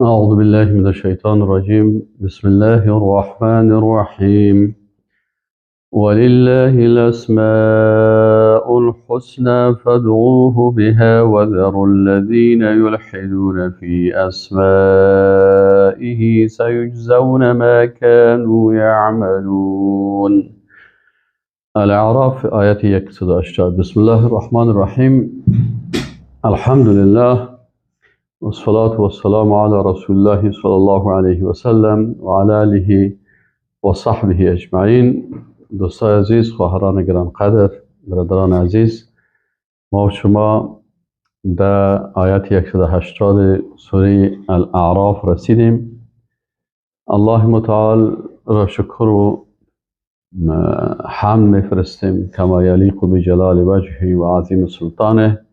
أعوذ بالله من الشيطان الرجيم. بسم الله الرحمن الرحيم. ولله الأسماء الحسنى فادعوه بها وذروا الذين يلحدون في أسمائه سيجزون ما كانوا يعملون. الاعراف آیت 180. بسم الله الرحمن الرحیم. الحمد لله والصلاة والسلام على رسول الله صلی الله علیه و سلم و علی آله و صحبه اجمعین. دوستای عزیز، خواهران گرانقدر، برادران عزیز، ما و شما در آیت 180 سوره الاعراف رسیدیم. الله متعال را شکر و حمد میفرستیم کما یلیق بجلال وجهه و عظیم سلطانه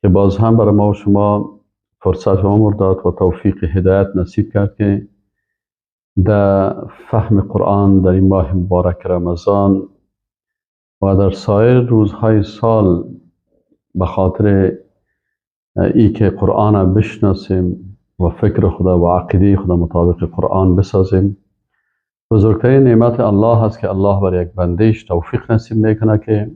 که باز هم برای ما و شما فرصت و عمر داد و توفیق هدایت نصیب کرد که در فهم قرآن در این ماه مبارک رمضان و در سایر روزهای سال به خاطر ای که قرآن بشناسیم و فکر خدا و عقیده خدا مطابق قرآن بسازیم. بزرگترین نعمت الله هست که الله بر یک بندهش توفیق نصیب میکنه که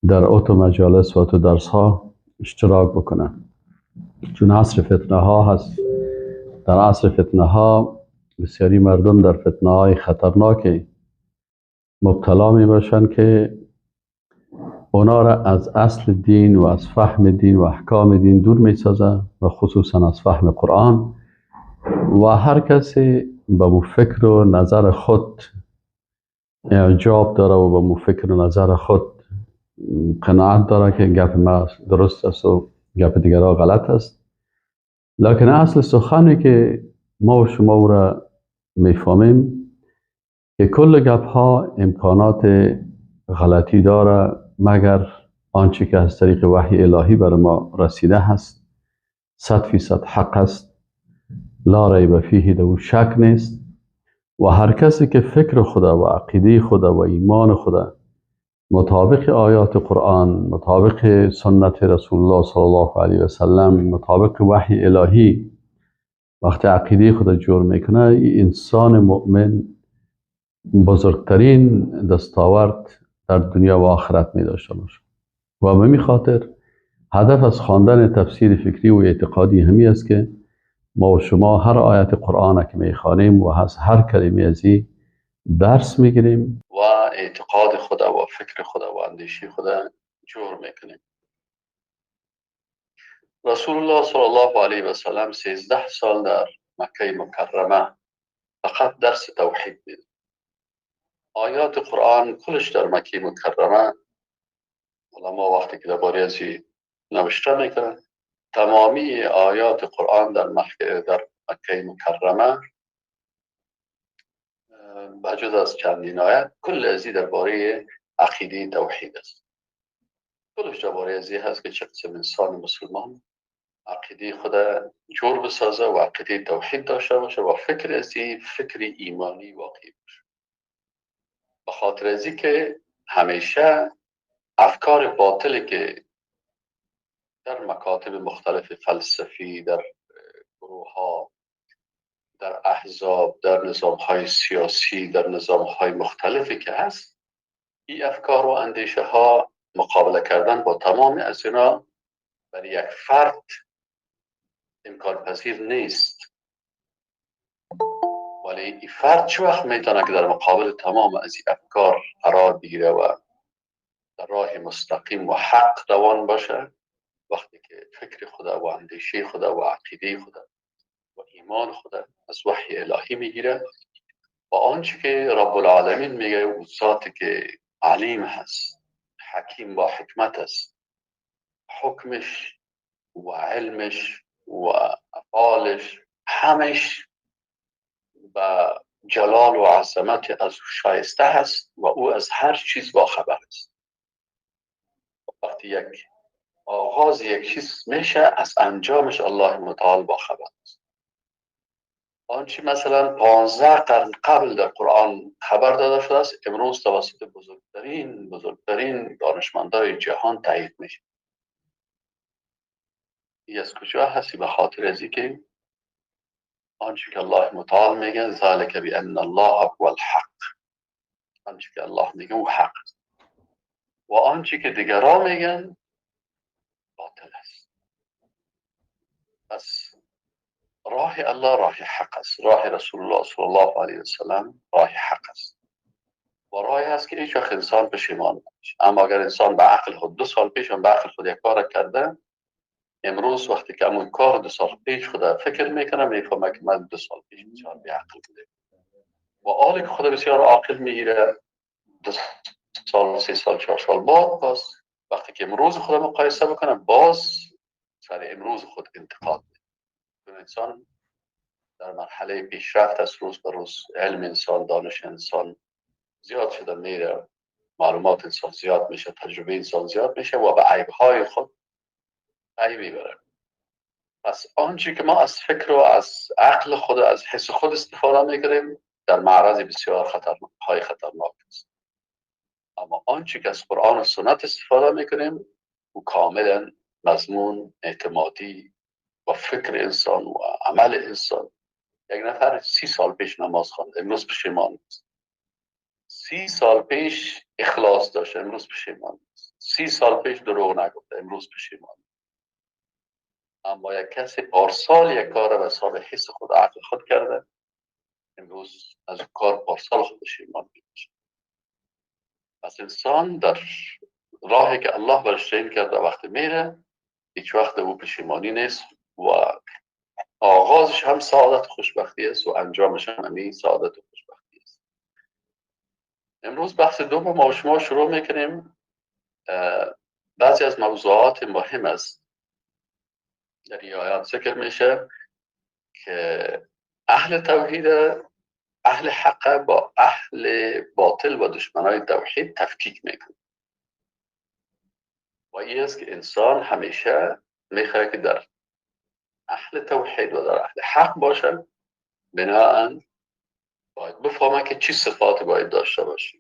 در اوتو مجالس و تو درس ها اشتراک بکنه، چون عصر فتنه ها هست. در عصر فتنه ها بسیاری مردم در فتنه های خطرناک مبتلا می باشند که اونا را از اصل دین و از فهم دین و احکام دین دور می سازه و خصوصا از فهم قرآن، و هر کسی به فکر و نظر خود اعجاب داره و به فکر و نظر خود قناعت داره که گپ ما درست است و گپ دیگرها غلط است. لکن اصل سخنی که ما و شما او را میفهمیم که کل گپ ها امکانات غلطی داره، مگر آنچه که از طریق وحی الهی بر ما رسیده هست 100% حق است، لا ریب فیه، در او شک نیست. و هر کسی که فکر خدا و عقیده خدا و ایمان خدا مطابق آیات قرآن، مطابق سنت رسول الله صلی الله علیه و سلم، مطابق وحی الهی وقتی عقیده خدا جور میکنه، انسان مؤمن بزرگترین دستاورد در دنیا و آخرت می داشته باشه. و به می خاطر هدف از خواندن تفسیر فکری و اعتقادی همی است که ما و شما هر آیت قرآن که میخوانیم و از هر کلمه ازی درس میگیریم و اعتقاد خدا و فکر خدا و اندیشه خدا جور میکنیم. رسول الله صلی الله علیه و سلم 13 سال در مکه مکرمه فقط درس توحید میداد. آیات قرآن کلش در مکه مکرمه، علما وقتی که درباره ازی نوشته میکنن، تمامی آیات قرآن در مکه مکرمه بجز از چندین آیت کل ازی درباره عقیده توحید است. کلش درباره ازی هست که چه قسم انسان مسلمان عقیده خود جور بسازه و عقیده توحید داشته باشه و فکر ازی فکر ایمانی واقعی باشه. به خاطر ازی که همیشه افکار باطلی که در مکاتب مختلف فلسفی، در گروه ها، در احزاب، در نظام های سیاسی، در نظام های مختلفی که هست، این افکار و اندیشه ها مقابله کردن با تمام از اینا برای یک فرد امکان پذیر نیست. ولی این فرد چه وقت میتونه که در مقابل تمام از این افکار قرار بگیره و در راه مستقیم و حق روان باشه؟ وقتی که فکر خدا و اندیشه خدا و عقیده خدا و ایمان خدا از وحی الهی میگیره و آنچه که رب العالمین میگه، او ذاتی که علیم هست، حکیم با حکمت است، حکمش و علمش و افعالش همش به جلال و عظمت از شایسته هست و او از هر چیز با خبر است. وقتی یک آغاز یک چیز میشه، از انجامش الله متعال با خبر است. آنچه مثلا 15 قرن قبل در قرآن خبر داده شده است، امروز توسط بزرگترین دانشمندای جهان تایید میشه. این از کجا هستی؟ به خاطر از اینکه آنچه که الله متعال میگه ذالک بان الله هو الحق، آنچه که الله میگه او حق است و آنچه که دیگران میگن باطل است. پس راه الله راه حق است، راه رسول الله صلی الله علیه وسلم راه حق است و راهی است که هیچ وقت انسان پشیمان نمیشه. اما اگر انسان به عقل خود 2 سال پیش هم به عقل خود یک کار کرده، امروز وقتی که همون کار 2 سال پیش خود فکر میکنه میفهمه که من 2 سال پیش بسیار بی عقل بوده و حالی که خود بسیار عاقل میگیره 2 سال 3 سال 4 سال بعد، باز وقتی که امروز خود مقایسه بکنه باز سر امروز خود انتقاد میکنه. انسان در مرحله پیشرفت از روز به روز علم انسان، دانش انسان زیاد شده میره، معلومات انسان زیاد میشه، تجربه انسان زیاد میشه و به عیبهای خود پی میبره. پس آنچه که ما از فکر و از عقل خود و از حس خود استفاده میکنیم در معرض بسیار خطرناک است. اما آنچه که از قرآن و سنت استفاده میکنیم او کاملا مضمون اعتمادی و فکر انسان و عمل انسان. یک نفر 30 سال پیش نماز خواند، امروز پشیمان است. 30 سال پیش اخلاص داشت، امروز پشیمان است. 30 سال پیش دروغ نگفت، امروز پشیمان. اما یک کسی پارسال یک کار به حساب حس خود عقل خود کرده، امروز از کار پارسال خود پشیمان میشه. پس انسان در راهی که الله برش تعیین کرده وقتی میره هیچ وقت او پشیمانی نیست و آغازش هم سعادت خوشبختی است و انجامش هم همین سعادت و خوشبختی است. امروز بحث دوم ما شما شروع میکنیم. بعضی از موضوعات مهم است در این آیات ذکر میشه که اهل توحید، اهل حق با اهل باطل و دشمنای توحید تفکیک میکنه و این است که انسان همیشه میخواد که در اهل توحید و در اهل حق باشه. بناهن باید بفهمه که چی صفات باید داشته باشه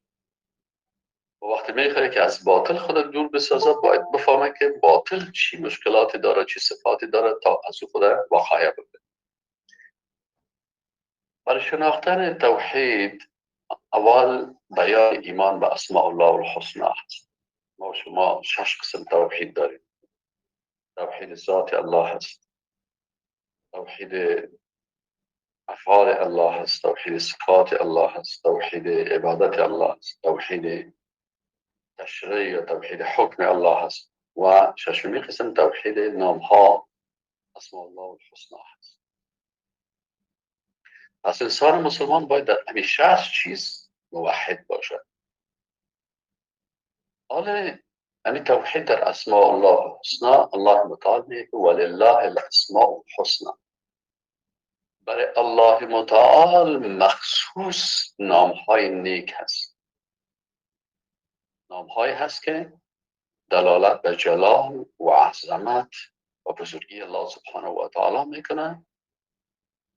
و وقتی میخواد که از باطل خود دور بسازه باید بفهمه که باطل چی مشکلاتی داره، چی صفاتی داره تا از خود واقعه بکنه. برای شناختن توحید اول بیان ایمان به اسماء الله الحسنا هست. ما شما 6 قسم توحید داریم. توحید ذات الله هست، توحید افعال الله هست، توحید صفات الله هست، توحید عبادت الله هست، توحید تشریع و توحید حکم الله هست و 6 قسم توحید نام ها اسماء الله الحسنا هست. پس انسان مسلمان باید در همین 6 چیز موحد باشد. حالا همین توحید در اسماء الله الحسنا، الله متعال میگه ولله الاسماء الحسنا. برای الله متعال مخصوص نامهای نیک هست، نامهایی هست که دلالت به جلال و عظمت و بزرگی الله سبحانه و تعالی میکنه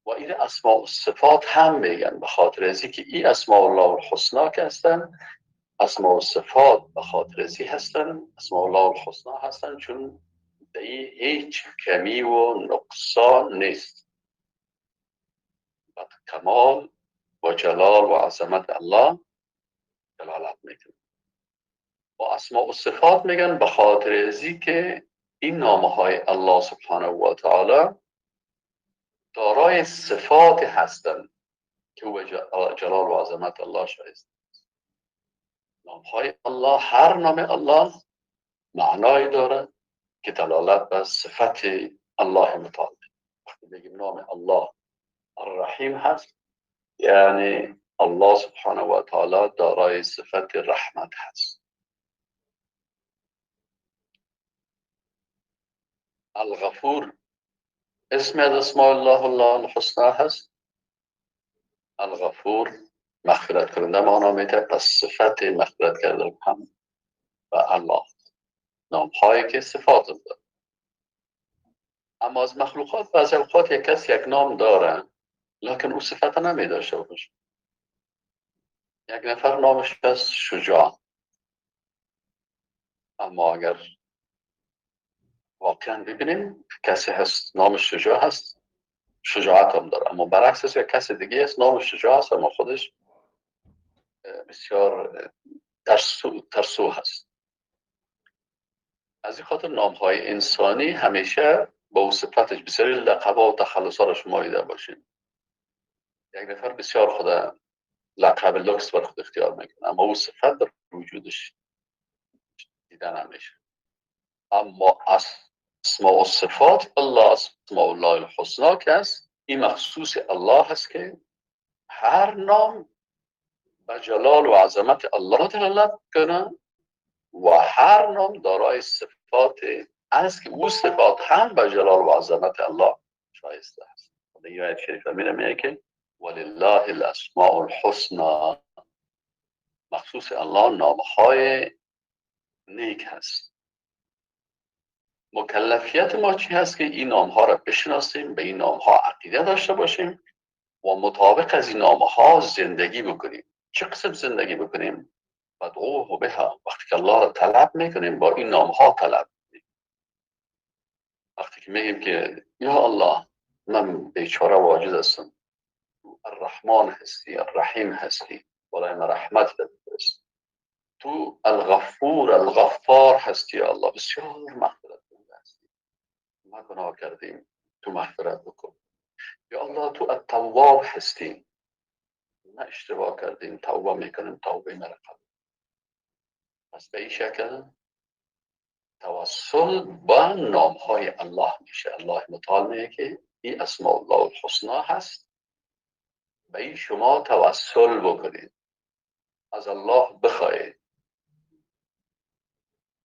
و این اسماء و صفات هم میگن به خاطر از که این اسماء الله الحسنا که هستن، اسماء و صفات به خاطر ازی هستن، اسماء الله الحسنا هستن چون در هیچ کمی و نقصان نیست. بعد کمال و جلال و عظمت الله دلالت میکنه. و اسماء و صفات میگن به خاطر ازی که این نامه های الله سبحانه و تعالی دارای صفات هستند که او جلال و عظمت الله شایسته است. نام های الله، هر نام الله معنایی داره که دلالت بر صفت الله متعال. وقتی بگیم نام الله الرحیم هست، یعنی الله سبحانه و تعالی دارای صفت رحمت هست. الغفور اسم از اسماء الله الحسنا هست. الغفور مغفرت کننده معنا میده، پس صفت مغفرت کردن هم و الله نام هایی که صفات داره. اما از مخلوقات بعضی اوقات یک کس یک نام داره لکن او صفت نمی داشته باشه. یک نفر نامش هست شجاع، اما اگر واقعا ببینیم کسی هست نامش شجاع هست شجاعت هم داره. اما برعکس یک کس دیگه است، نام شجاع است اما خودش بسیار ترسو هست. از این خاطر نام های انسانی همیشه با او صفتش، بسیاری لقب‌ها و تخلص‌ها را شما دیده باشین. یک نفر بسیار خود لقب لوکس بر خود اختیار میکنه، اما او صفت در وجودش دیده نمیشه. اما اسماء و صفات الله، اسماء الله الحسنا که است، این مخصوص الله هست که هر نام به جلال و عظمت الله دلالت کنه و هر نام دارای صفات است که او صفات هم به جلال و عظمت الله شایسته است. این آیت شریفه میگه که ولله الاسماء الحسنا، مخصوص الله نامهای نیک هست. مکلفیت ما چی هست؟ که این نامها را بشناسیم، به این نامها عقیده داشته باشیم و مطابق از این نامها زندگی بکنیم. چه قسم زندگی بکنیم؟ ودعوه بها، وقتی که الله را طلب میکنیم با این نامها طلب میکنیم. وقتی که میگیم که یا الله من بیچاره و عاجز هستم، الرحمن هستی، الرحیم هستی، بالای من رحمت بفرست. تو الغفور الغفار هستی یا الله، بسیار مغفرت کننده هستی، ما گناه کردیم تو مغفرت بکن. یا الله تو التواب هستی، ما اشتباه کردیم توبه میکنیم، توبه مرا قبول. پس به این شکل توسل با نامهای الله میشه. الله متعال میگه که این اسماء الله الحسنا هست، به این شما توسل بکنید، از الله بخواهید.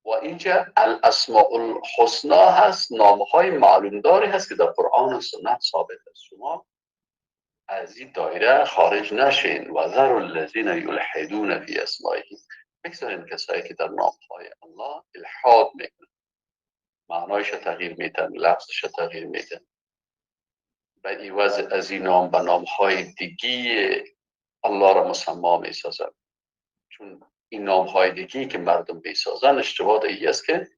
و اینجا الاسماء الحسنا هست، نامهای معلوم داری هست که در قرآن و سنت ثابت است. شما از این دایره خارج نشین. و ذروا الذین یلحدون فی اسمائه، بگذارین کسایی که در نامهای الله الحاد میکنن، معنایش تغییر میدن، لفظش تغییر میدن، به عوض از این نام به نامهای دیگه الله را مسما میسازن. چون این نامهای دیگه که مردم میسازن اشتباه ای است که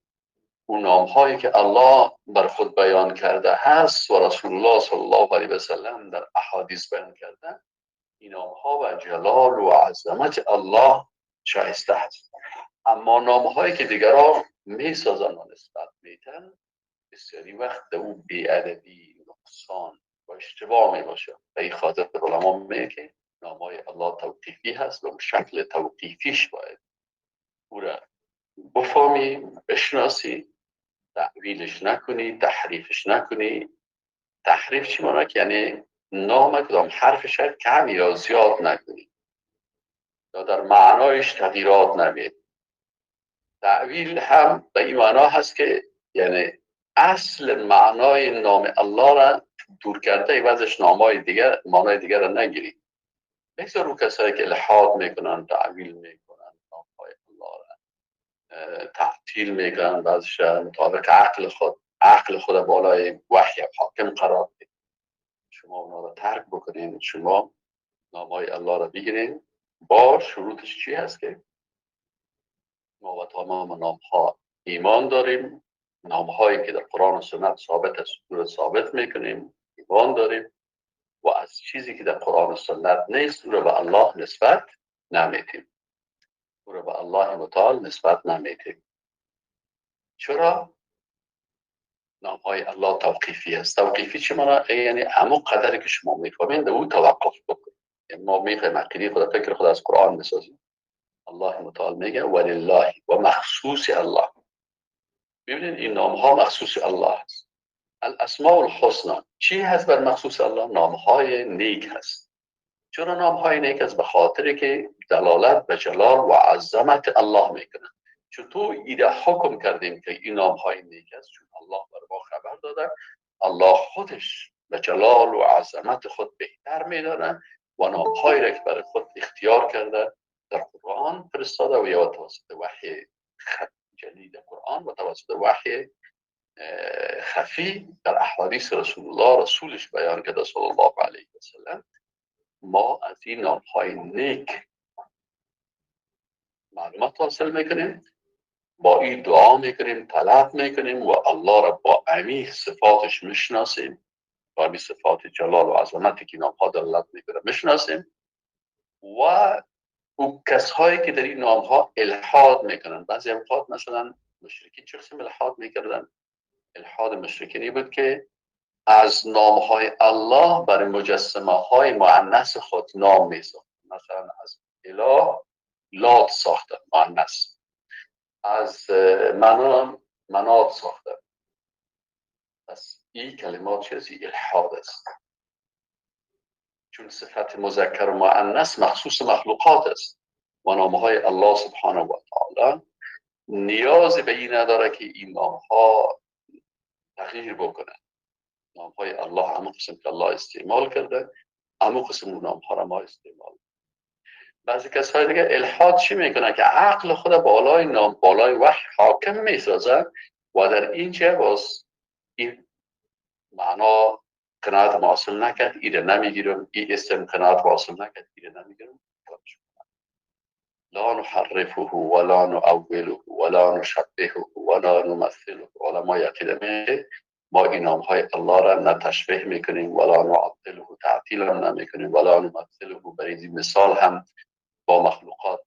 اون نامهایی که الله بر خود بیان کرده هست و رسول الله صلی الله علیه و سلم در احادیث بیان کرده، این نامها و جلال و عظمت الله شایسته هست. اما نامهایی که دیگران میسازن و نسبت میتن، بسیاری وقت او بی‌ادبی، نقصان و اشتباه میباشه. به این خاطر علما میگه که نامهای الله توقیفی هست و شکل توقیفیش باید او را بفهمی، بشناسی، تعویلش نکنی، تحریفش نکنی. تحریف چی معنی؟ یعنی نام کدام حرفش کم یا زیاد نکنی یا در معنایش تغییرات نمید. تعویل هم به این معنا هست که یعنی اصل معنای نام الله را دور کرده عوضش نامای دیگر، معنای دیگر را نگیری. بگذار رو کسایی که الحاد میکنن، تعویل میکنن، نامهای الله را تعطیل میکنن، بعضش مطابق عقل خود بالای وحی حاکم قرار میده. شما اونا را ترک بکنین، شما نامهای الله را بگیرین با شروطش چی هست که ما و تمام نامها ایمان داریم، نامهایی که در قرآن و سنت ثابت است رو ثابت میکنیم، ایمان داریم و از چیزی که در قرآن و سنت نیست او را به الله نسبت نمیدیم، او را به الله متعال نسبت نمیدیم. چرا؟ نامهای الله توقیفی است. توقیفی چه معنی؟ یعنی همون قدری که شما میفهمین در او توقف بکنید. یعنی ما میخوایم عقیده خود، فکر خود از قرآن بسازیم. الله متعال میگه ولله و مخصوص الله. ببینید این نام ها مخصوص الله است. الاسماء الحسنا چی هست بر مخصوص الله؟ نام های نیک هست. چرا نام های نیک است؟ به خاطر که دلالت به جلال و عظمت الله میکنه. چطور ایده حکم کردیم که این نام های نیک است؟ چون الله بر ما خبر داده، الله خودش به جلال و عظمت خود بهتر میدانه و نام هایی را که برای خود اختیار کرده در قرآن فرستاده و یا توسط وحی جدید قرآن و توسط وحی خفی در احادیث رسول الله رسولش بیان کرده صلی الله علیه و سلم. ما از این نام‌های نیک معلومات حاصل میکنیم، با این دعا میکنیم، طلب میکنیم و الله را با عمیق صفاتش میشناسیم با صفات جلال و عظمتی که نامها دلالت میکنه میشناسیم، و او کسایی که در این نامها الحاد میکنن. بعضی اوقات مثلا مشرکین چه قسم الحاد میکردن؟ الحاد مشرکینی بود که از نامهای الله برای مجسمه های مؤنث خود نام میساختن. مثلا از اله لات ساختن مؤنث، از منان منات ساختن. پس این کلمات چیزی الحاد است، چون صفت مذکر و مؤنث مخصوص مخلوقات است و نامهای الله سبحانه و تعالی نیاز به این نداره که این نامها تغییر بکنه. نامهای الله همون قسم که الله استعمال کرده، همون قسم اون نامها را ما استعمال. بعضی کسای دیگه الحاد چی میکنه که عقل خود بالای نام، بالای وحی حاکم میسازه و در اینجا باز این معنا قناعت حاصل نکرد، ایره نمیگیرم، این اسم قناعت حاصل نکرد، ایره نمیگیرم. لا نحرفه ولا نؤوله ولا نشبهه ولا نمثله. علمای عقیده میگه ما این نامهای الله را نه تشبیه میکنیم، ولا نعطله تعطیل هم نمیکنیم، ولا نمثله برای مثال هم با مخلوقات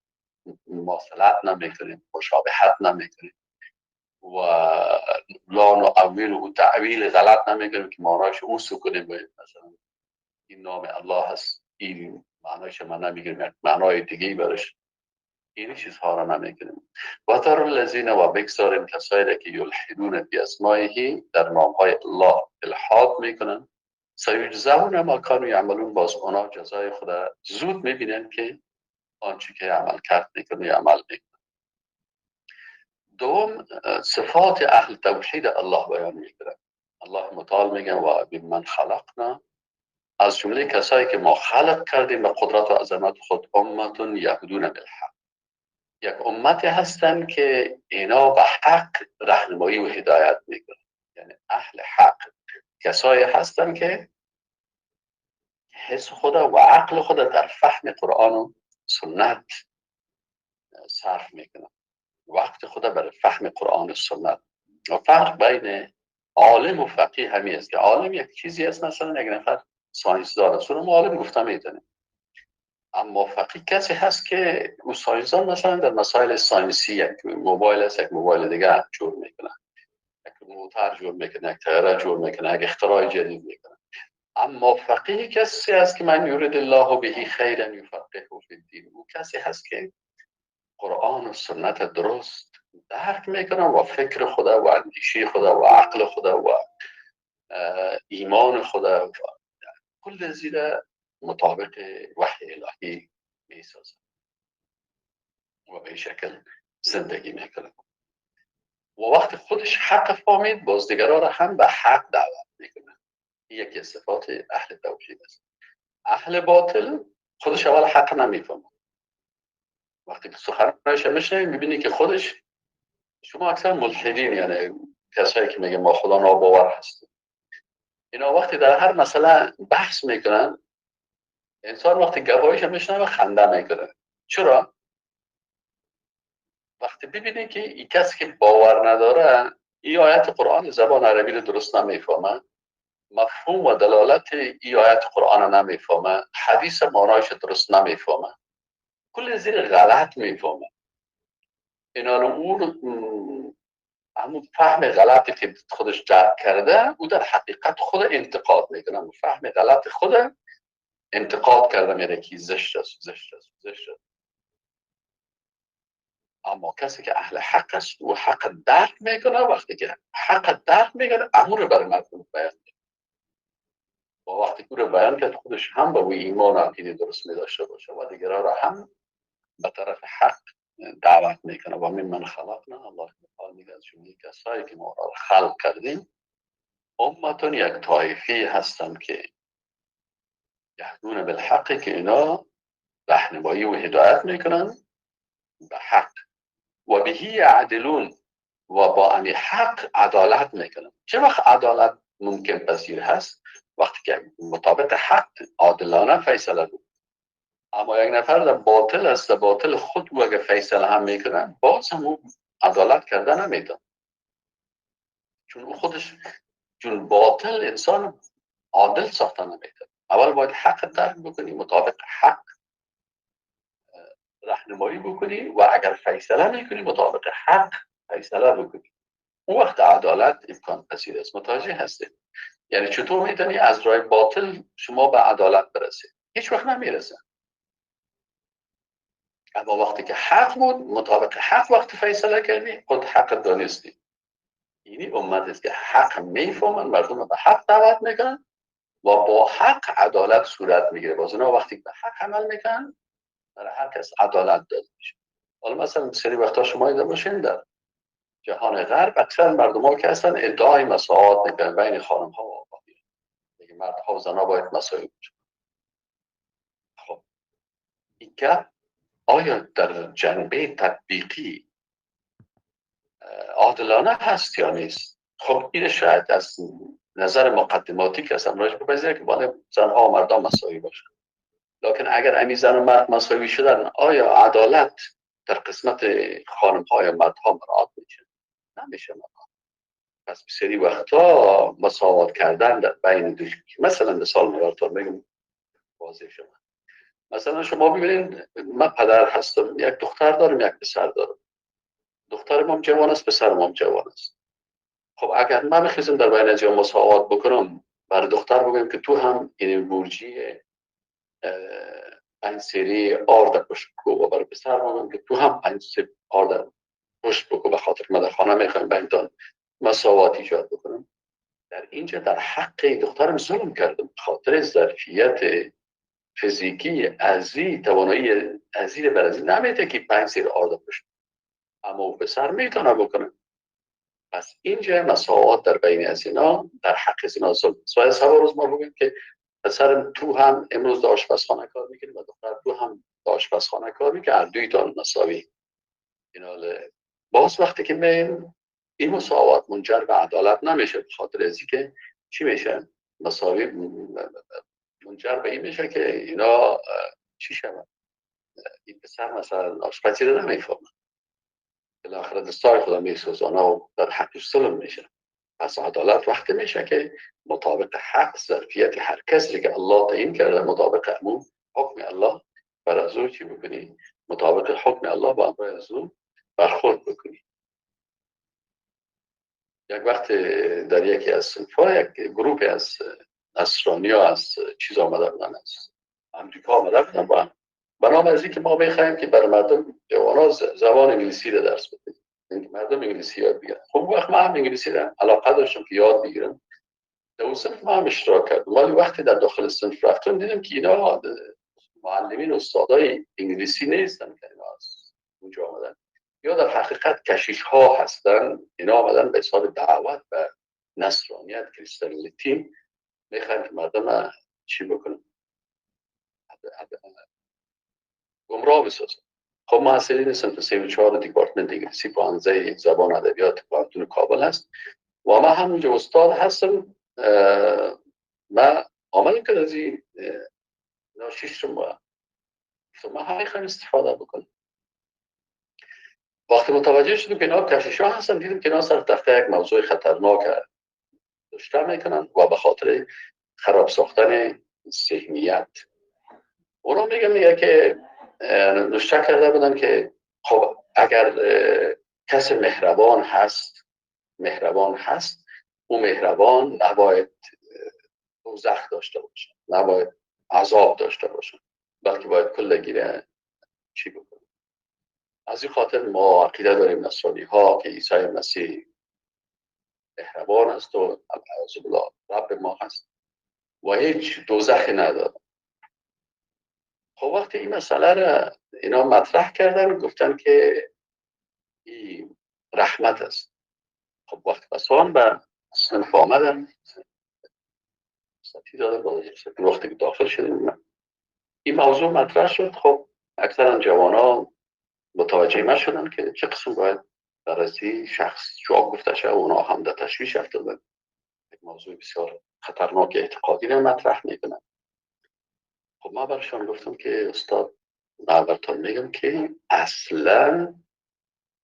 مماثلت نمیکنیم، مشابهت نمیکنیم، و لا نؤوله تعویل غلط نمیکنیم که معنایش او سو کنیم. مثلا این نام الله هست، این معنایش من نمیگیریم، معنای دیگه برش، این چیزها را نمیکنیم. و تر الذین و بگذاریم کسایی را که یلحدون فی اسمائه، در نامهای الله الحاد میکنن. سیجزون ما کانوا یعملون، باز اونا جزای خود زود میبینن که آنچه که عمل کرد میکنه یا عمل میکنه. دوم، صفات اهل توحید الله بیان میکنه. الله متعال میگه و بمن خلقنا، از جمله کسایی که ما خلق کردیم به قدرت و عظمت خود، امتون یهدون بالحق، یک امتی هستن که اینا به حق راهنمایی و هدایت میکنن. یعنی اهل حق کسایی هستن که حس خدا و عقل خدا در فهم قرآن و سنت صرف میکنن، وقت خدا برای فهم قرآن و سنت. و فرق بین عالم و فقیه همی است که عالم یک چیزی است، مثلا یک نفر science دان است، اون عالم گفته میتونه، اما فقیه کسی هست که او science دان مثلا در مسائل science ی، یک موبایل است، یک موبایل دیگه جور میکنه، یک موتر جور میکنه، یک طیاره جور میکنه، یک اختراع جدید میکنه. اما فقیه کسی هست که من یرید الله به خیرا یفقهه فی الدین، او کسی هست که قرآن و سنت درست درک میکنه و فکر خدا و اندیشه خدا و عقل خدا و ایمان خدا و کل زیر مطابق وحی الهی میسازه و به شکل زندگی میکنه. و وقتی خودش حق فهمید، باز دیگران را هم به حق دعوت میکنه. یکی صفات اهل توحید است. اهل باطل خودش اول حق نمیفهمه. وقتی که سخنش میشنوی میبینی که خودش، شما اکثر ملحدین، یعنی کسایی که میگه ما خدا ناباور هستیم، اینا وقتی در هر مسئله بحث میکنن، انسان وقتی گواهیش میشنوه خنده میکنه. چرا؟ وقتی ببینی که این کسی که باور نداره، این آیت قرآن زبان عربی رو درست نمیفهمه، مفهوم و دلالت این آیت قرآن رو نمیفهمه، حدیث معنایش درست نمیفهمه، کل زیر غلط میفهمه. اینا رو اون همون فهم غلطی که خودش درک کرده، او در حقیقت خود انتقاد میکنه، فهم غلط خود انتقاد کرده، میره که زشت است، زشت است، زشت است. اما کسی که اهل حق است و حق درک میکنه، وقتی که حق درک میکنه، امور برای مردم بیان میکنه. و وقتی که او رو بیان کرد، خودش هم به ایمان و عقیده درست میداشته باشه و دیگران را هم به طرف حق دعوت میکنه. و من خلقنا، الله متعال میگه از جمله کسایی که ما را خلق کردیم، امتون یک طایفه هستن که یهدون بالحق، که اینا راهنمایی و هدایت میکنن به حق، و بهی یعدلون، و با امی حق عدالت میکنن. چه وقت عدالت ممکن پذیر هست؟ وقتی که مطابق حق عادلانه فیصله بود. اما یک نفر در باطل است، در باطل خود او اگه فیصله هم میکنن، باز هم او عدالت کرده نمیتونه، چون او خودش، چون باطل انسان عادل ساخته نمیتونی. اول باید حق درک بکنی، مطابق حق راهنمایی بکنی و اگر فیصله میکنی مطابق حق فیصله بکنی. اون وقت عدالت امکان پذیر است. متوجه هستید؟ یعنی چطور میتونی از راه باطل شما به عدالت برسید؟ هیچ وقت نمیرسه. اما وقتی که حق بود، مطابق حق وقتی فیصله کردی، خود حق دانستی. اینی امت است که حق میفهمن، مردم به حق دعوت میکنن و با حق عدالت صورت میگیره. باز اینا وقتی به حق عمل میکنن، برای هر کس عدالت داده میشه. حالا مثلا سری وقتا شما دیده باشین در جهان غرب اکثر مردم ها که هستن ادعای مساوات میکنن بین خانم ها و آقایون، میگه مردها و زنها باید مساوی باشن. خب این گپ آیا در جنبه تطبیقی عادلانه هست یا نیست؟ خب این شاید از نظر مقدماتی که اصلا راجع بپذیره که باید زنها و مردها مساوی باشن، لکن اگر امی زن و مرد مساوی شدن، آیا عدالت در قسمت خانم ها یا مردها مراعات میشه؟ نمیشه مراعات. پس بسیاری وقتا مساوات کردن در بین دو، مثلا مثال میارم میگم واضح شما. مثلا شما ببینید من پدر هستم، یک دختر دارم، یک پسر دارم. دخترم هم جوان است، پسرم هم جوان است. خب اگر من بخواهم در بین از مساوات بکنم، برای دختر بگم که تو هم این برجی 5 سری آرد پشت بکن و برای پسر بگم که تو هم 5 سری آرد پشت بکن، به خاطر ما در خانه میخوایم بینتان مساوات ایجاد بکنم. در اینجا در حق دخترم ظلم کردم، به خاطر ظرفیت فیزیکی ازی، توانایی ازی بر ازی نمیده که 5 سری آرد پشت، اما او پسر میتونه بکنه. پس اینجا مساوات در بین از اینا در حق از اینا ظلم. سوال سوال روز ما بگیم که پسرم تو هم امروز در آشپزخانه کار میکنه و دختر تو هم در آشپزخانه کار میکنه، هر دویتان مساوی. باز وقتی که من این مساوات منجر به عدالت نمیشه، به خاطر از اینکه چی میشه؟ مساوی منجر به این میشه که اینا چی شود؟ این پسر مثلا آشپزی رو نمیفهمه، بالاخره دستای خدا میسوزانه و در حقش ظلم میشه. پس عدالت وقتی میشه که مطابق حق ظرفیت هر کسی که الله تعیین کرده، مطابق امون حکم الله بر از او چی بکنی؟ مطابق حکم الله با امر از او برخورد بکنی. یک وقت در یکی از صنف‌ها یک گروه از نصرانی ها از چیز آمده بودن، از امریکا آمده بودن، با بنام از اینکه ما میخوایم که برای مردم جوانا زبان انگلیسی رو درس بدیم، اینکه مردم انگلیسی یاد بگیرن. خب وقت من هم انگلیسی رو علاقه داشتم که یاد بگیرم، در اون صنف من هم اشتراک کردم. ولی وقتی در داخل صنف رفتم دیدم که اینا معلمین استادای انگلیسی نیستن که اینا از اونجا آمدن، یا در حقیقت کشیش ها هستن. اینا آمدن به حساب دعوت و نصرانیت کریستالتی، میخوایم که مردم چی بکنن؟ گمراه بسازن. خب ما اصلی صنف 3 و 4 دیپارتمنت انگلیسی پوهنځی زبان ادبیات پوهنتون کابل هست و ما همونجا استاد هستم. ما آمدیم که از این ناشیش رو ما هم میخوایم استفاده بکنیم. وقتی متوجه شدیم که اینا کشیش ها هستن، دیدیم که اینا سر تخته یک موضوع خطرناک داشته میکنن و به خاطر خراب ساختن ذهنیت اونا میگه که نوشته کرده بودن که خب اگر کس مهربان هست، مهربان هست، او مهربان نباید دوزخ داشته باشه، نباید عذاب داشته باشه، بلکه باید کل گیره چی بکنه. از این خاطر ما عقیده داریم نصرانی ها که عیسی مسیح مهربان است و بالله رب ما هست و هیچ دوزخی نداره. خب وقتی این مسئله را اینا مطرح کردن، گفتن که این رحمت است. خب وقتی پسان به صنف آمدن، سطحی دادن، وقتی که داخل شدیم این موضوع مطرح شد. خب اکثرا جوان متوجه ما شدن که چه قسم باید بررسی شخص جواب گفته شد و اونا هم در تشویش افتادن. یک موضوع بسیار خطرناک اعتقادی را مطرح میکنن. خب ما برشان گفتم که استاد، من براتون میگم که اصلا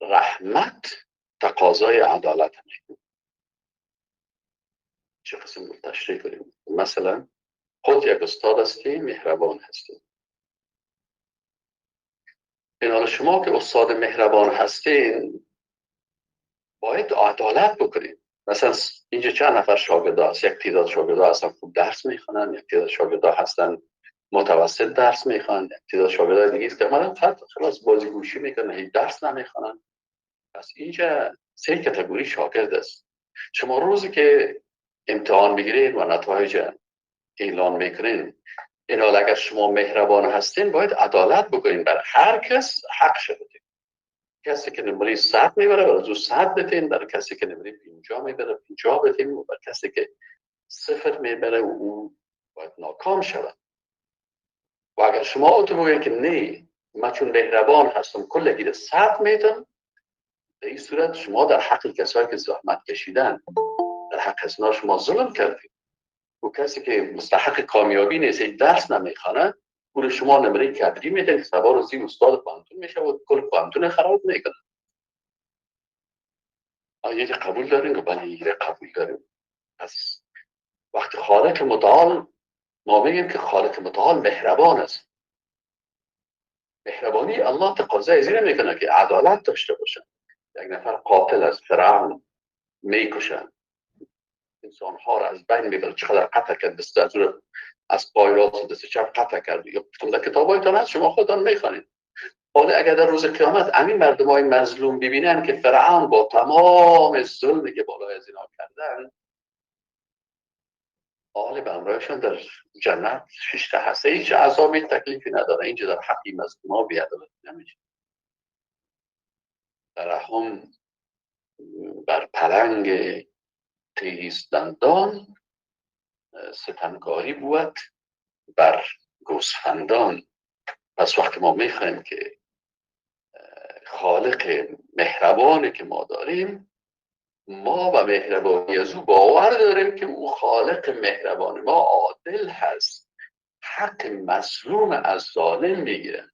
رحمت تقاضای عدالت میکنه. چه قسم تشریح کنیم؟ مثلا خود یک استاد هستی، مهربان هستی. این حال شما که استاد مهربان هستین باید عدالت بکنید. مثلا اینجا چند نفر شاگرد هست، یک تعداد شاگرد هستن خوب درس میخوانن، یک تعداد شاگرد هستن متوسط درس میخوانن، یک تعداد شاگرد دیگه است که مثلا خلاص بازیگوشی میکنن، هیچ درس نمیخوانن. پس اینجا سه کاتگوری شاگرد است. شما روزی که امتحان میگیرین و نتایج اعلان میکنین، این حال اگر شما مهربان هستین باید عدالت بکنین، بر هر کس حق شده. کسی که نمره 100 میبره برای او 100 بدین، برای کسی که نمره 50 میبره 50 بدین، و برای کسی که 0 میبره او باید ناکام شود. و اگر شما اوتو بگید که نه من چون مهربان هستم کلگی 100 میدم، به این صورت شما در حق کسایی که زحمت کشیدن، در حق ازنا شما ظلم کردید. و کسی که مستحق کامیابی نیست، درس نمیخوانه، او رو شما نمره کبری میدن که سوار روزی استاد پوهنتون میشه و کل پوهنتون خراب میکنه. آیا قبول دارین؟ که بله قبول داریم. پس وقتی خالق متعال، ما میگیم که خالق متعال مهربان است. مهربانی الله تقاضای از این میکنه که عدالت داشته باشه. یک نفر قاتل است، فرعون، میکشن انسان ها را از بین میبره، چقدر قتل کرد، دست از پای راست دست چپ قتل کرد. یا در کتابایتان هست، شما خودتان میخوانید. حالا اگر در روز قیامت همین مردم های مظلوم ببینن که فرعون با تمام ظلمی که بالای از اینا کردن، حال به همراهشان در جنت ششته هسته، هیچ عذابی تکلیفی نداره. اینجا در حقی مظلوم ها بی‌عدالتی نمیشه. در هم بر پلنگ تیز دندان ستمکاری بود بر گوسفندان. پس وقتی ما میخوایم که خالق مهربانی که ما داریم، ما و مهربانی از او باور داریم که او خالق مهربان ما عادل هست، حق مظلوم از ظالم میگیره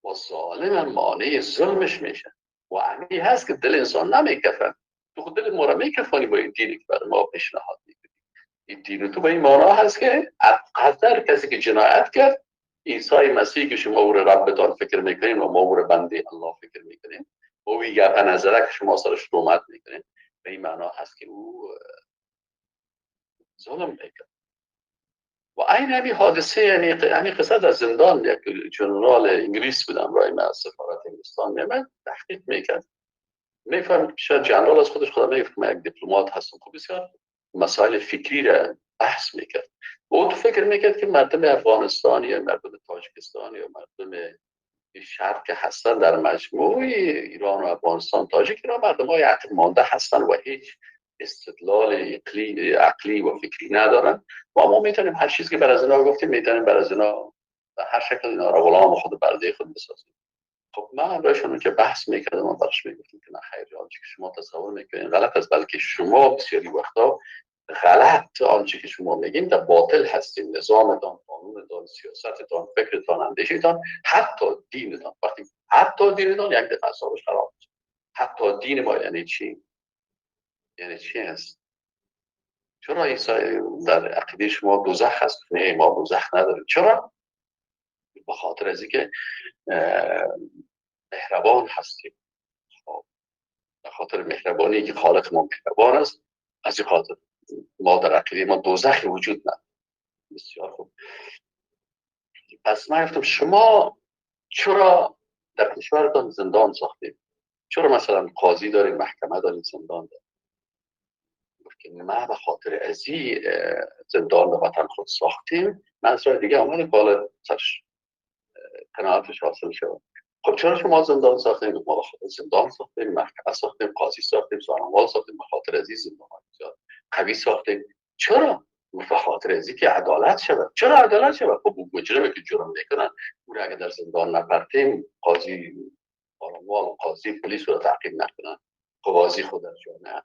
و ظالم مانع ظلمش میشه. و عمی هست که دل انسان نمیکفن. تو خود دل ما را میکفانی با این دینی که برای ما پیشنهاد میکنی. این دین تو به این معنا هست که قدر کسی که جنایت کرد، عیسی مسیح که شما او را ربتان فکر میکنین و ما او را بنده الله فکر میکنیم، او گپ نظره که شما سرش تهمت میکنین، به این معنا هست که او ظلم میکنه. و این همین حادثه، یعنی همین قصه در زندان، یک جنرال انگلیس بودم رای من از سفارت انگلستان میامد تحقیق میکرد، میفهم که شاید جنرال از خودش خدا میگفت من یک دیپلمات هستم، خب بسیار مسائل فکری را بحث میکرد. و او تو فکر میکرد که مردم افغانستان یا مردم تاجیکستان یا مردم شرق که هستن در مجموع ایران و افغانستان تاجیک، اینا مردم های عقب مانده هستن و هیچ استدلال عقلی و فکری ندارن و ما میتونیم هر چیزی که بر از اینا گفتیم میتونیم بر از اینا به هر شکل اینا را غلام خود برده خود بسازیم. خب من برایشون که بحث میکردم و براش میگفتم که نه خیر، آنچه که شما تصور میکنین غلط است، بلکه شما بسیاری وقتا غلط آنچه که شما میگین در باطل هستین. نظامتان، قانونتان، سیاستتان، فکرتان، اندیشه‌تان، حتی دینتان. وقتی حتی دینتان یک دفعه حسابش خراب میشه. حتی دین ما یعنی چی؟ یعنی چی هست؟ چرا عیسی در عقیده شما دوزخ هست؟ نه، ما دوزخ نداریم. چرا؟ به خاطر از اینکه مهربان هستیم. خب به خاطر مهربانی که خالق ما مهربان است، از این خاطر ما در عقیده ما دوزخی وجود نداره. بسیار خوب. پس من گفتم شما چرا در کشورتان زندان ساختید؟ چرا مثلا قاضی دارین، محکمه دارین، زندان دارین؟ گفت که ما به خاطر از این زندان به وطن خود ساختیم. من از راه دیگه آمده بالا سرش قناعتش حاصل شد. خب چرا شما زندان ساختیم؟ ما به خاطر زندان ساختیم، محکمه ساختیم، قاضی ساختیم، سارنوال ساختیم، به خاطر از این زندان قوی ساختیم. چرا؟ به خاطر از اینکه عدالت شود. چرا عدالت شود؟ خب مجرمی که جرم میکنن او را اگر در زندان نپرتیم، قاضی سارنوال قاضی پلیس رو تعقیب نکنن، قاضی خود در جامعه.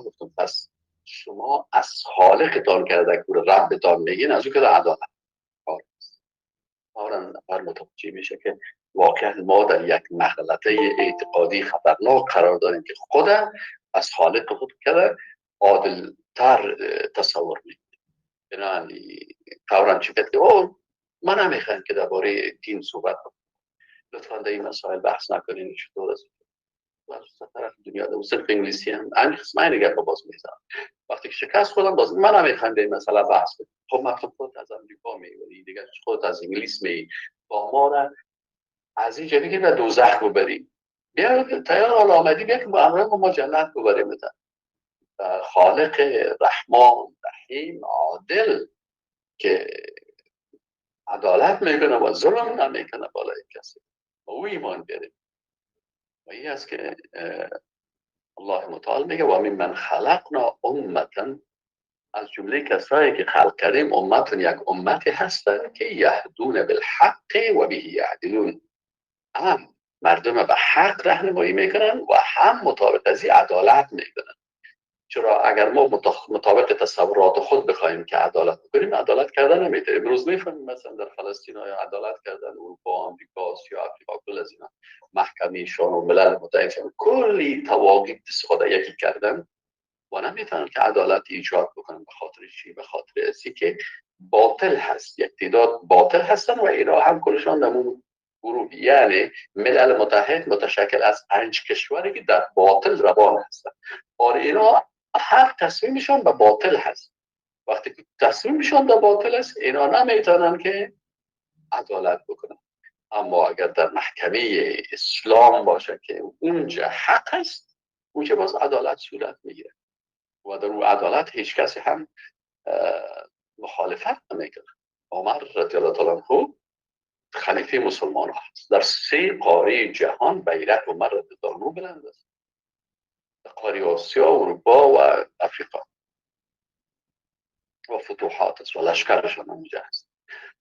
گفتم پس شما از خالقتان کرده که ربتان میگین، از او که عدالت کار است. فوراً نفر متوجه میشه که واقعا ما در یک مغلطه اعتقادی خطرناک قرار داریم که خود از خالق خود کرده عادل تر تصور میکنیم. یعنی فوراً چی که او ما نمیخوایم که درباره دین صحبت کنیم، لطفاً در این مسائل بحث نکنین، چطور است طرف دنیا در صرف انگلیسی هم همین قسم این گپ باز میزنم. وقتی که شکست خودم باز من نمیخوایم در این مسئله بحث کنیم. خب من خود از امریکا میوری، دیگه خود از انگلیس می، با ما را از اینجا بگیر و دوزخ ببری، بیا تیار حال آمدی، بیا که با امرای ما جنت ببریم. خالق رحمان رحیم عادل که عدالت میکنه و ظلم نمیکنه بالای کسی، با او ایمان بیاریم. و این است که الله متعال میگه و ممن خلقنا امتا، از جمله کسایی که خلق کردیم امتون، یک امتی هستن که یهدون بالحق و به یعدلون، هم مردم به حق راهنمایی میکنن و هم مطابق از عدالت میکنن. چرا اگر ما مطابق تصورات خود بخوایم که عدالت بکنیم، عدالت کردن نمیتونیم. امروز میفهمیم مثلا در فلسطین های عدالت کردن، اروپا، آمریکا، آسیا، آفریقا، کل از اینا محکمه شان و ملل متحد کلی تواقیت استفاده یکی کردن و نمیتونن که عدالت ایجاد بکنن. به خاطر چی؟ به خاطر اسی که باطل هست، یک تعداد باطل هستن و اینا هم کلشان در گروه، یعنی ملل متحد متشکل از 5 کشوری که در باطل روان هستن. آره اینا هر تصمیمشان به باطل هست. وقتی که تصمیمشان به باطل است، اینا نمیتونن که عدالت بکنن. اما اگر در محکمه اسلام باشه که اونجا حق هست، اونجا باز عدالت صورت میگیره و در اون عدالت هیچ کسی هم مخالفت نمیکنه. عمر رضی الله تعالی عنه خلیفه مسلمان هست، در 3 قاره جهان بیرق عمر رضی الله عنه بلند است، در قاره آسیا، اروپا و افریقا و فتوحات است و لشکرشان اونجا هست.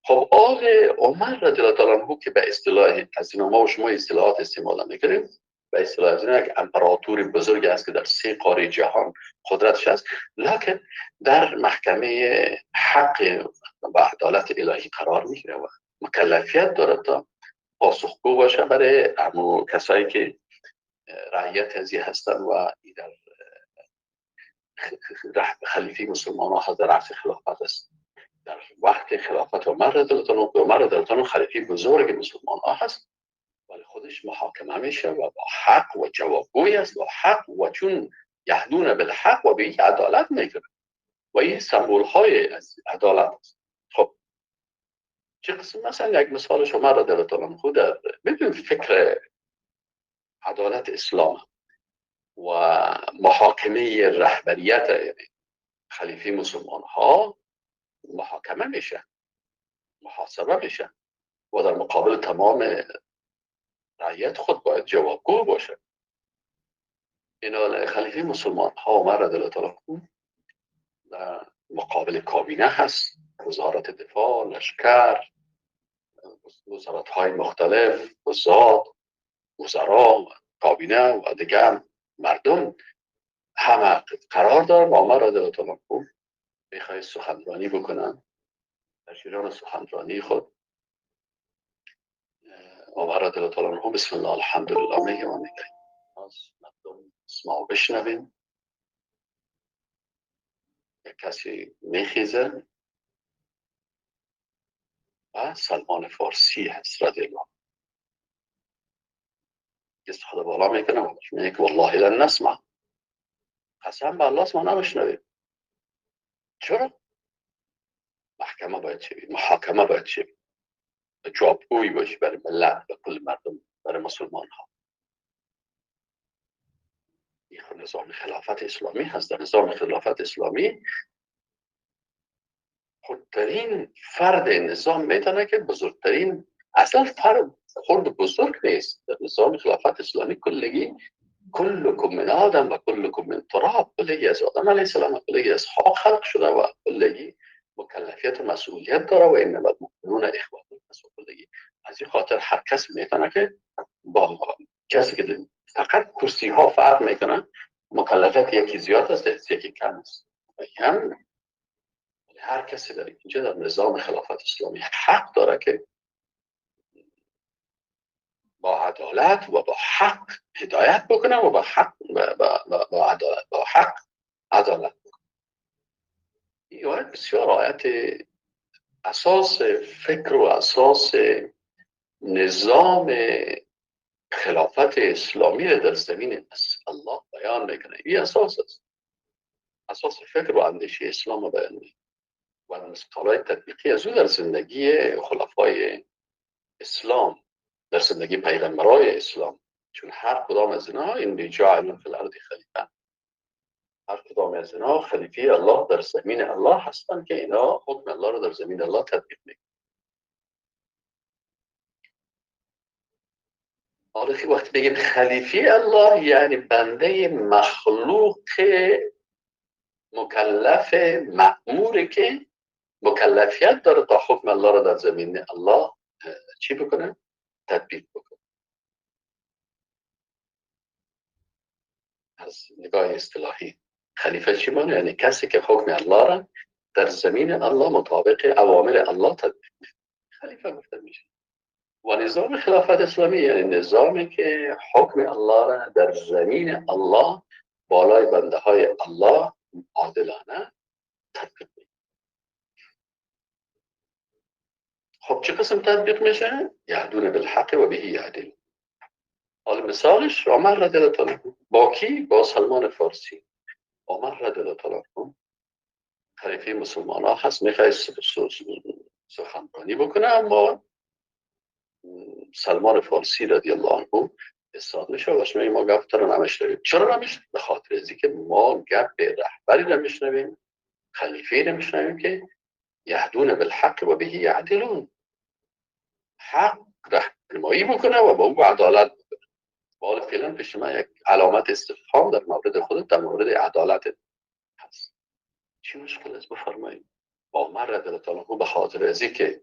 خب آل عمر رضی الله تعالی عنه که به اصطلاح از اینا ما و شما اصطلاحات استعمال میکنیم، به اصطلاح از اینا یک امپراتور بزرگ است که در 3 قاره جهان قدرتش است، لکن در محکمه حق و عدالت الهی قرار میگیره و مکلفیت داره تا پاسخگو باشه برای همو کسایی که رعیت ازی هستن و در خلیفه مسلمان ها در عصر خلافت است. در وقت خلافت عمر رضی الله عنه، عمر رضی الله عنه خلیفه بزرگ مسلمان ها هست، ولی خودش محاکمه میشه و با حق و جوابگوی است و حق و چون یهدون بالحق و به عدالت میکنه و این سمبول های از عدالت است. خب چه قسم مثلا یک مثال شما را در طالان خود ببین، فکر عدالت اسلام و محاکمه رهبریت، یعنی خلیفه مسلمان ها محاکمه میشه، محاسبه میشه و در مقابل تمام رعیت خود باید جوابگو باشه. اینا خلیفه مسلمان ها عمر رضی الله تعالی عنه در مقابل کابینه هست، وزارت دفاع، لشکر، وزارت های مختلف، وزات، وزرا، کابینه و دیگه مردم همه قرار دارن و عمر رضی الله تعالی عنه میخوای سخنرانی بکنن. در جریان سخنرانی خود عمر رضی الله تعالی عنه بسم الله الحمدلله میگه و میگه از مردم اسمع بشنویم. یک کسی میخیزه و سلمان فارسی هست رضی الله، دست خود بالا میکنه و میگه والله لن نسمع، قسم به الله ما نمیشنویم. چرا؟ محکمه باید شوی، محاکمه باید شوی، جوابگویی باشی برای ملت و کل مردم، برای مسلمان ها. این نظام خلافت اسلامی هست. در نظام خلافت اسلامی خردترین فرد نظام میتونه که بزرگترین، اصلا فرد خرد بزرگ نیست. در نظام خلافت اسلامی کلگی کلکم من آدم و کلکم من تراب، کلگی از آدم علیه السلام، کلگی از خاک خلق شده و کلگی مکلفیت و مسئولیت داره و انما المؤمنون اخوه. کلگی از این خاطر هر کس میتونه که با کسی که فقط کرسی ها فرق میکنن، مکلفیت یکی زیاد است یکی کم است. هم هر کسی در اینجا در نظام خلافت اسلامی حق داره که با عدالت و با حق هدایت بکنه و با حق با عدالت با حق عدالت بکنه. این آیت بسیار آیت اساس فکر و اساس نظام خلافت اسلامی را در زمین الله بیان میکنه. این اساس است، اساس فکر و اندیشه اسلام را بیان میکنه و مثال‌های تطبیقی از او در زندگی خلفای اسلام، در زندگی پیغمبرای اسلام، چون هر کدام از اینها این جاعل فی الارض خلیفه، هر کدام از اینها خلیفه الله در زمین الله هستند که اینا حکم الله رو در زمین الله تطبیق میکنن. حالا وقتی بگیم خلیفه الله یعنی بنده مخلوق مکلف مأموری که مکلفیت داره تا حکم الله رو در زمین الله چی بکنه؟ تطبیق بکنه. از نگاه اصطلاحی خلیفه چی معنی؟ یعنی کسی که حکم الله را در زمین الله مطابق اوامر الله تطبیق میده، خلیفه گفته میشه. و نظام خلافت اسلامی یعنی نظامی که حکم الله را در زمین الله بالای بنده های الله عادلانه تطبیق میده. خب چه قسم تطبیق میشه؟ یهدون بالحق و بهی یعدل. حال مثالش عمر رضی الله تعالی با کی؟ با سلمان فارسی. عمر رضی الله تعالی عنه خلیفه مسلمان ها هست، میخواد سخنرانی بکنه، اما سلمان فارسی رضی الله عنه استاد میشه و میگه ما گپ رو نمیشنویم. چرا نمیشنویم؟ به خاطر از اینکه ما گپ رهبری نمیشنویم، خلیفه نمیشنویم که یهدون بالحق و بهی یعدلون، حق رهنمایی بکنه و با او عدالت بکنه. حالا فعلا پیش من یک علامت استفهام در مورد خودت، در مورد عدالت هست. چی مشکل است؟ بفرمایید. با عمر رضی الله تعالی عنه به خاطر از اینکه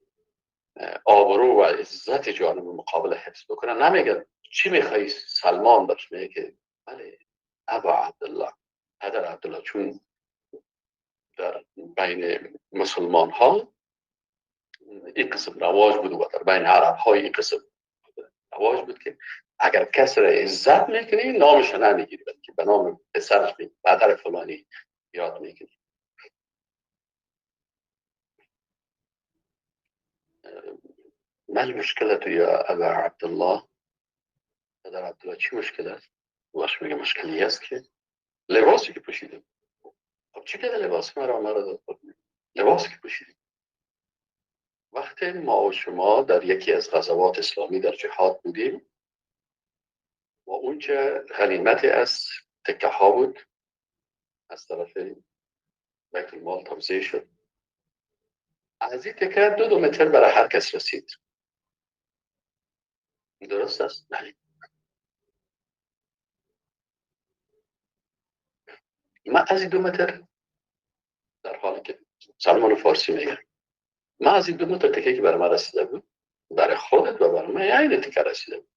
آبرو و عزت جانب مقابل حفظ بکنه نمیگه چی میخوای سلمان، برش میگه که بله ابا عبدالله، پدر عبدالله، چون در بین مسلمان ها این قسم رواج بود و در بین عرب ها این قسم رواج بود که اگر کسی را عزت میکنی نامش نمیگیری، بلکه به نام پسرش میگی، پدر فلانی یاد میکنی. ما المشکلة یا ابا عبدالله؟ پدر عبدالله چی مشکل است؟ باش میگه مشکلی است که لباسی که پوشیدیم. خب چی که لباس مرا داد؟ لباسی که پوشیدیم. وقتی ما و شما در یکی از غزوات اسلامی در جهاد بودیم و اونجا غنیمت از تکه ها بود، از طرف بیت المال توزیع شد. از این تکه 2 متر برای هر کس رسید. درست است؟ بله. من از این 2 متر، در حالی که سلمان فارسی میگه من از این 2 متر تکه که برای من رسیده بود، برای خودت و برای من عین تکه رسیده بود،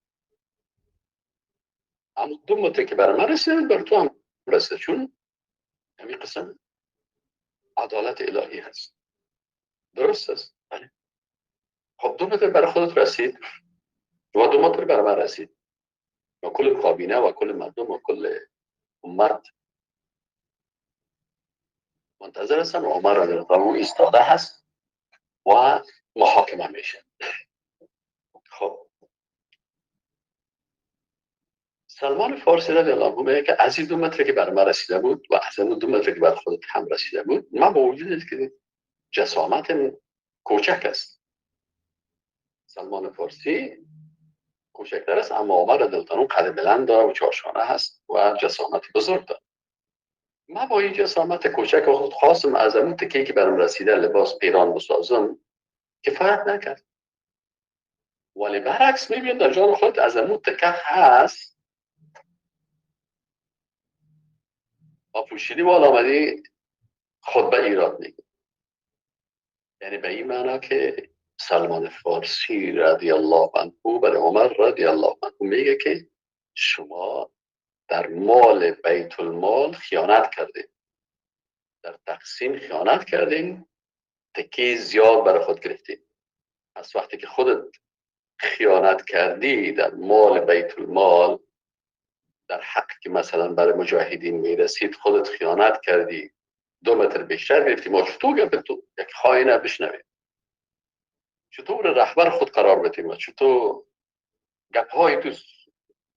اما 2 متر که برای من رسیده بود برای تو هم رسیده، چون همین قسم عدالت الهی هست. درست است؟ بله. خب 2 متر برای خودت رسید و 2 متر برای من رسید و کل کابینه و کل مردم و کل امت منتظر هستن و عمر رضی الله عنه ایستاده هست و محاکمه میشه. خب سلمان فارسی رضی الله عنه میگه که از این 2 متر که برای من رسیده بود و از این 2 متر که برای خودت هم رسیده بود، من با وجود که جسامت کوچک است، سلمان فارسی کوچکتر است، اما عمر رضی الله عنه قد بلند داره و چهارشانه هست و جسامت بزرگ داره. من با این جسامت کوچک خود خواستم از اون تکه‌ای که برام رسیده لباس پیران بسازم، کفایت نکرد. ولی برعکس میبینم در جان خود از اون تکه هست و پوشیدی بالا آمدی خطبه ایراد میگه. یعنی به این معنا که سلمان فارسی رضی الله عنه برای عمر رضی الله عنه میگه که شما در مال بیت المال خیانت کردین، در تقسیم خیانت کردین، تکیه زیاد برای خود گرفتین. از وقتی که خودت خیانت کردی در مال بیت المال، در حق که مثلا برای مجاهدین میرسید خودت خیانت کردی، 2 متر بیشتر گرفتی، ما چطور گپ تو یک خائنه بشنویم؟ چطور رهبر خود قرار بدیم؟ و چطور گپ های تو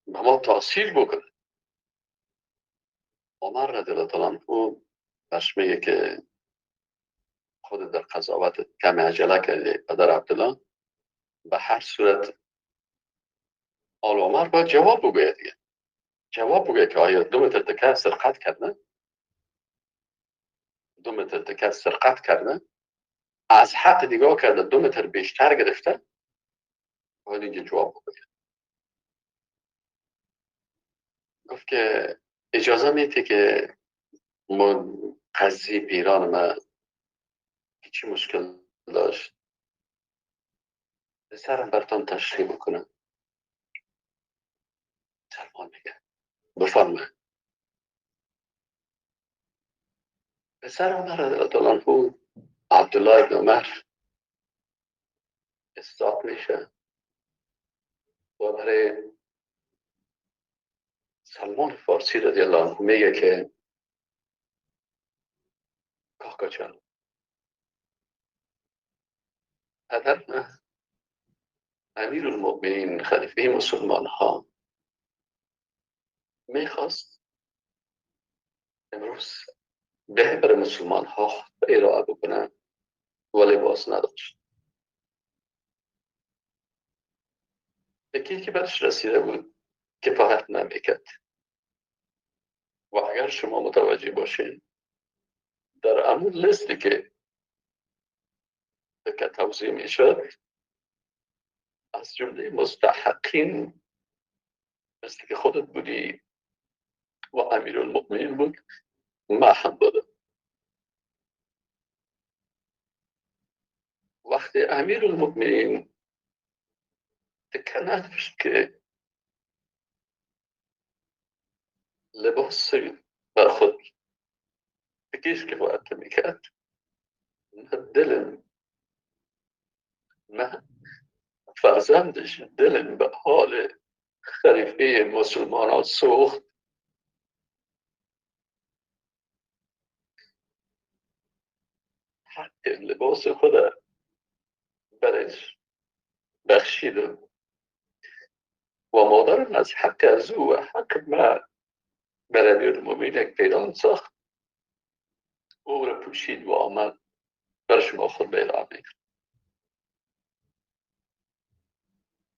به ما تاثیر بکنه؟ عمر رضی الله عنه برش میگه که خود در قضاوت کم عجله کردی پدر عبدالله. به هر صورت آل عمر باید جواب بگوید دیگه، جواب بگوید که آیا 2 متر تکه سرقت کرده؟ 2 متر تکه سرقت کرده، از حق نگاه کرده، 2 متر بیشتر گرفته، باید اینجا جواب بگوید. گفت که اجازه میده که ما قضیه پیران ما چی مشکل داشت پسرم براتون تشریح بکنم. سلمان میگه بفرمایید. پسر عمر رضی الله عنه عبدالله ابن عمر استاد میشه و برای سلمان فارسی رضی الله عنه میگه که کاکا جان، پدر من امیرالمؤمنین خلیفه مسلمان ها میخواست امروز به بر مسلمان ها ارائه بکنه و لباس نداشت. یکی که برش رسیده بود کفایت نمیکرد. و اگر شما متوجه باشین در امون لیستی که توزیع میشد از جمله مستحقین مثل که خودت بودی و امیرالمؤمنین بود، ما هم بودم. وقتی امیرالمؤمنین تکه نداشت که لباس بر خود تکیش کفایت میکرد، نه دلم نه فرزندش دلم به حال خلیفه مسلمان ها سوخت. حق لباس خود برش بخشیدم و مادرم از حق از او و حق من بر امیرالمؤمنین یک پیران ساخت، او را پوشید و آمد بر شما خود به ارائه میکرد.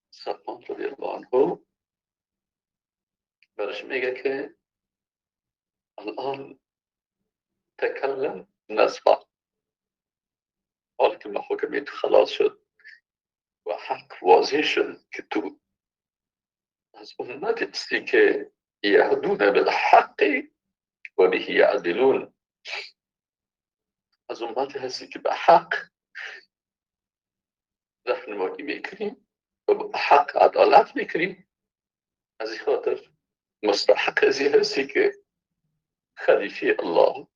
سلمان رضی الله عنه برش میگه که الان تکلم نسمع، حال که محاکمه خلاص شد و حق واضح شد که تو از امت هستی که یهدون بالحق و به یعدلون، از امت هستی که به حق رهنمایی میکنیم و به حق عدالت میکنیم، از این خاطر مستحق از این هستی که خلیفه الله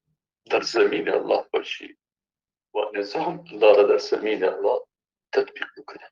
در زمین الله باشی و نظام الله را در زمین الله تطبیق بکنه.